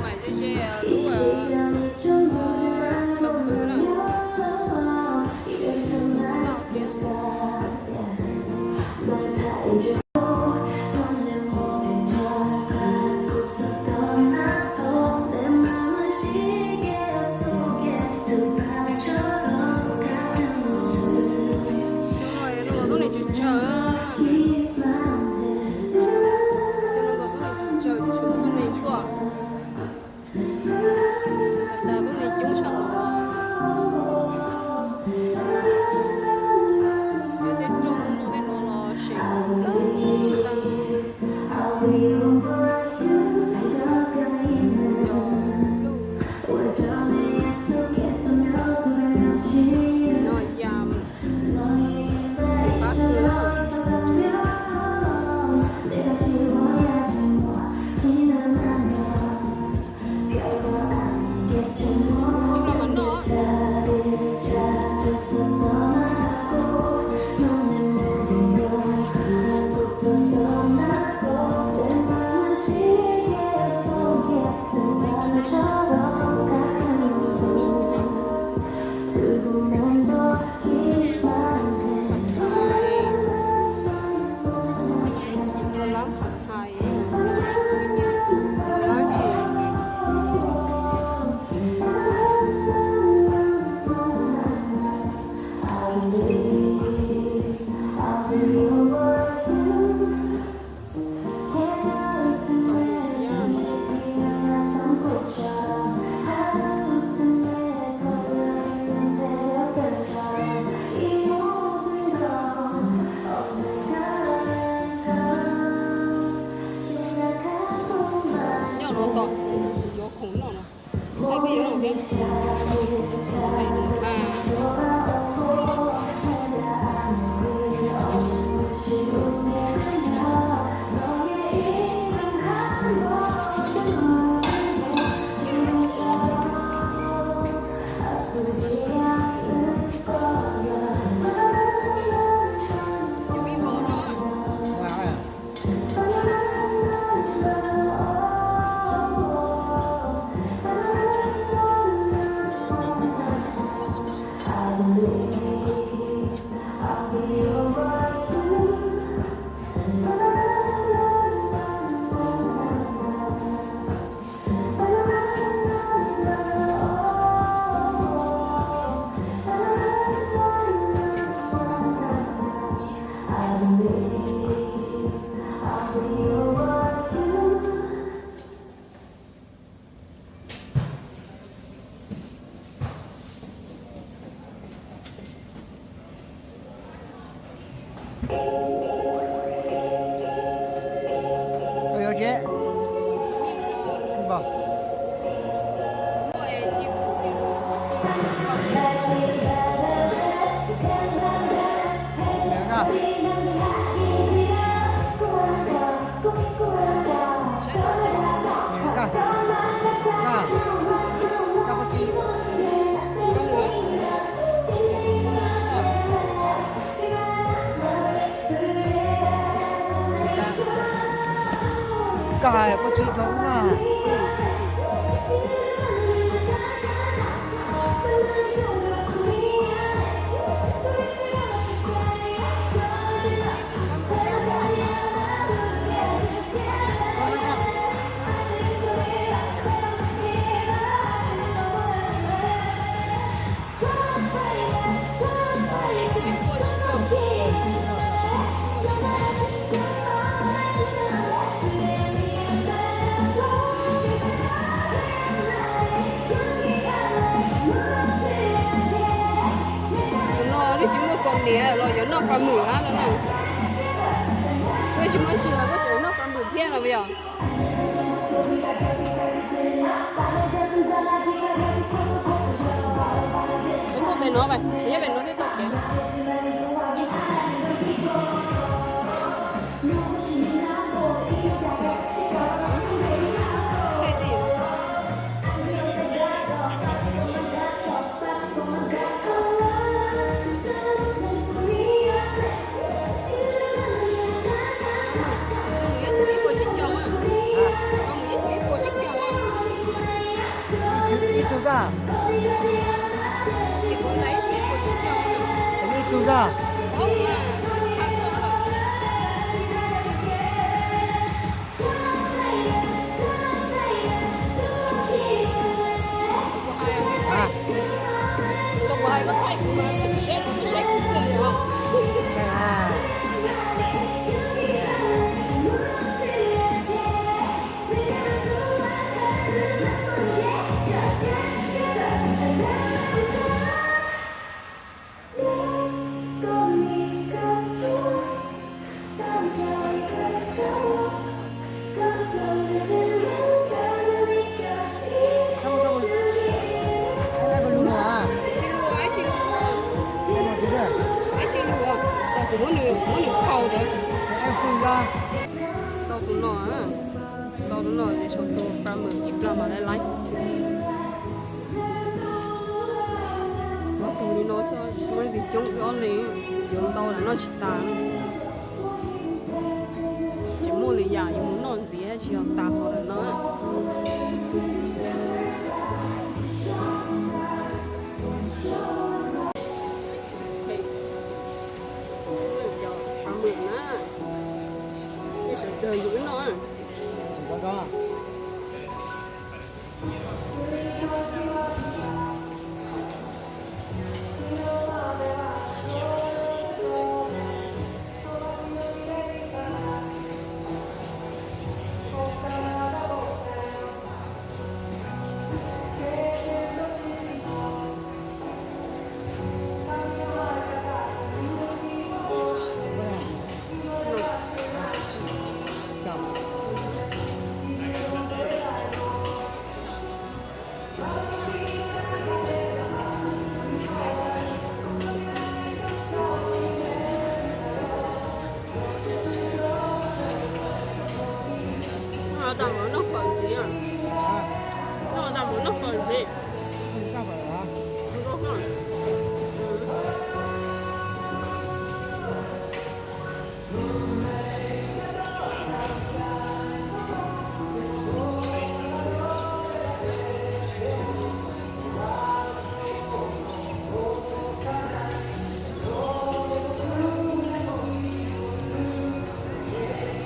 Mas ze ze lub chaw pw na. Xyoo no los tuaj neeg tsawg tsawg, xyoo no los tuaj neeg tsawg tsawg, tsis tshua tuaj neeg tuaj. Tag tag tuaj neeg coob sab no. Yog tej rooj no tej no los seem tag. Nyob ya txiv qab kawg. Los mas noj. Los lab phav thais, los lab tsis. Nyob no tos yuav khoom noj no. Hais tias yuav noj thiab. Hais noj mas. Koj hais puas tsis rau no. Tus no twb tsis muaj kaus hniav los yuav noj paj mwm hab no na. Twb tsis muaj tsi los koj tseem noj paj mwm thiab no puas yog? Tuaj pem no, nyob pem no thiaj tau kev. Mus ib tug ib puas tsib caug, mus ib tug ib puas tsib caug. Ib tug zaj. Tau tus no, tau tus no ces sau tus pla mem ib plag mam li laib. Muab tus li no xwb, muaj leej twg coob wb ob leeg, yuav ntau lawm noj tsis tas. Tsis muaj lwm yam yuav mus noj ntxiv tsis yog tas qhov lawm no. Pla mem na, sawv daws yuav wb noj. Noj tas mus noj fawm ntxiv. Noj tas mus noj fawm ntxiv.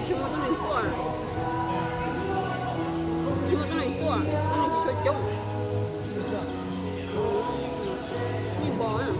Tsis muaj tuab neeg tuaj, tsis muaj tuab neeg tuaj, tuab neeg tsis tshua coob. Ib npo. Hum?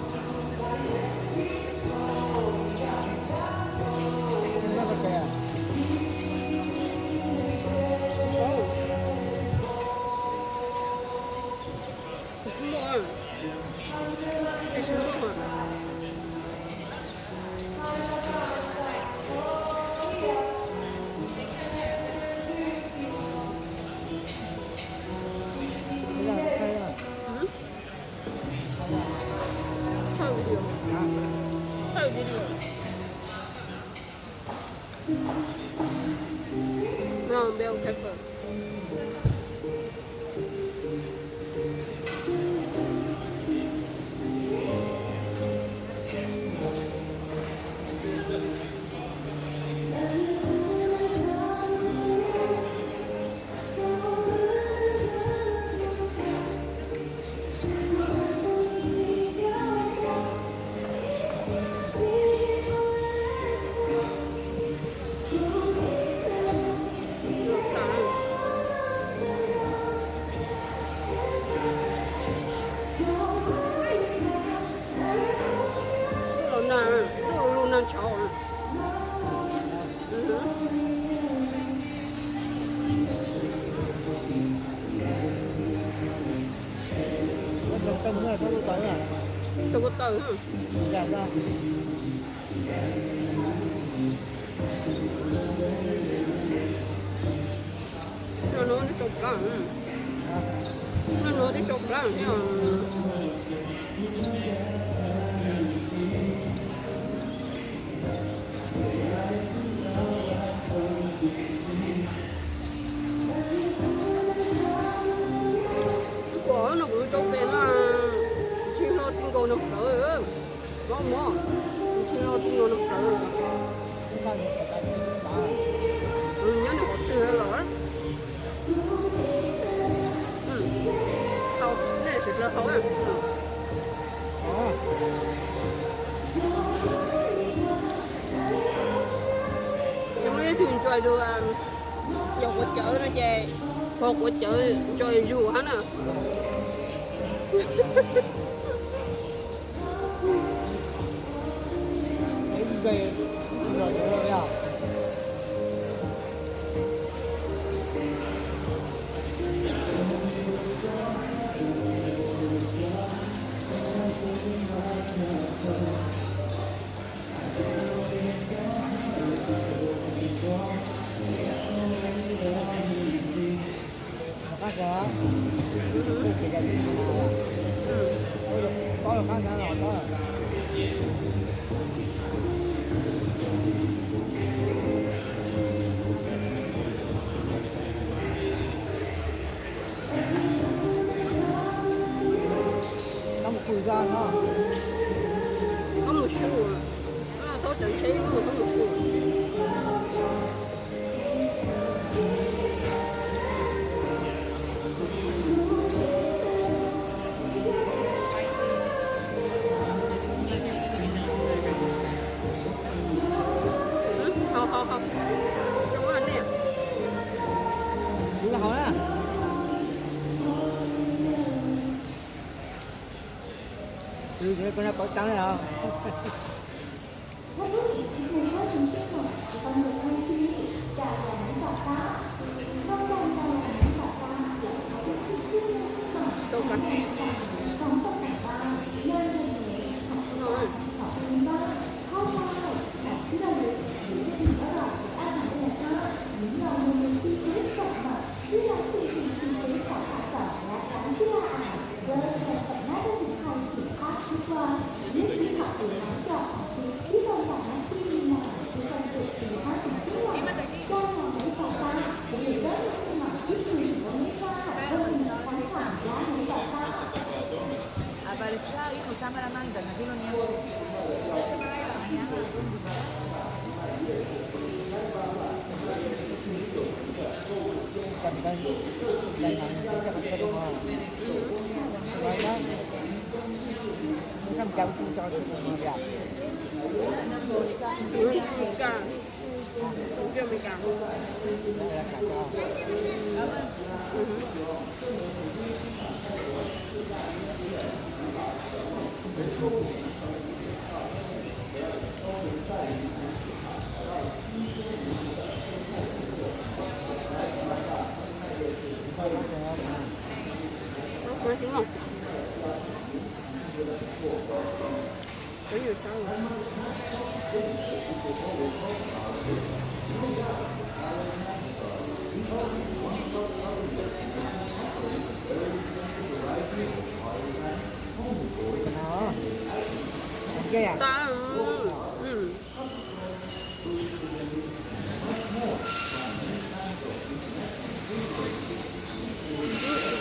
Hum? Hum? Brown bell pepper. Ntuj los nag, ntuj los nag tshauv. Tau kuv taws. Noj nuav twb tsau plab, noj nuav twb tsau plab thiab. Kuv no kuv tsau tes no, ntshis hlo ti nkaus no plawv. Mob mob, ntshis hlo ti nkaus no plawv. Nyob nws qhov twg los. Hau, nej siv dlawg hau na. Yog quav cawv no ces, quav cawv ntso zuj hab na. Tau mus su, tau mus su, tau tsav tsheb ib hnub tau mus su. Hau, hau, hau. Zoo nej.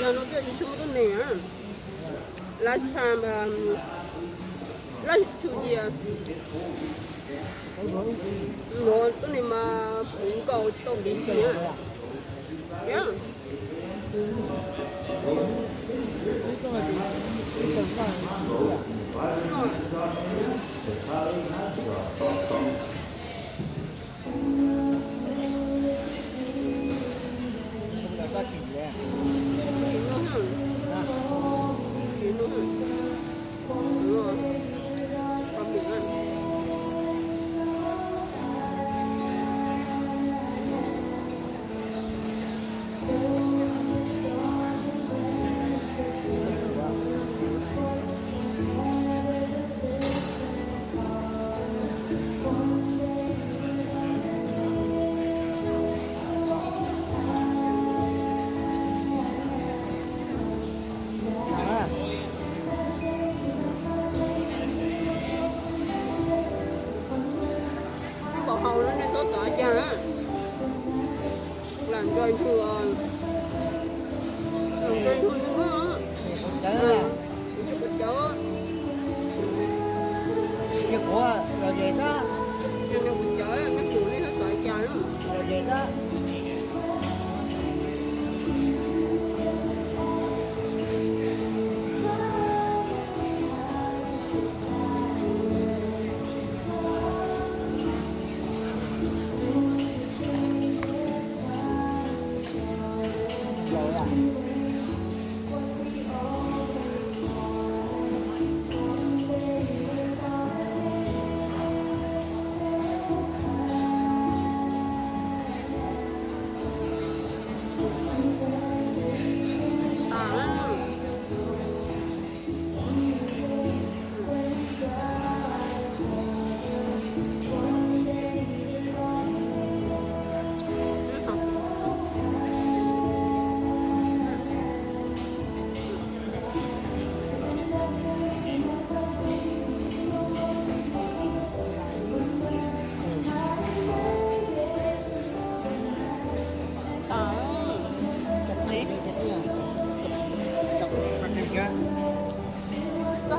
Yog no twb tsis tshua muaj tuab neeg. Last time, last two year, no tuab neeg mas puv nkaus tsis tau kev kis. Pom haus no nej txhob xav cas na. Lam ntsais ntshua, lam ntsais ntshua, tsis quav cawv. Tsis quav cawv, nej pum nej txhob xav cas na. Koj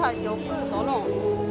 hais cov pwj tod no.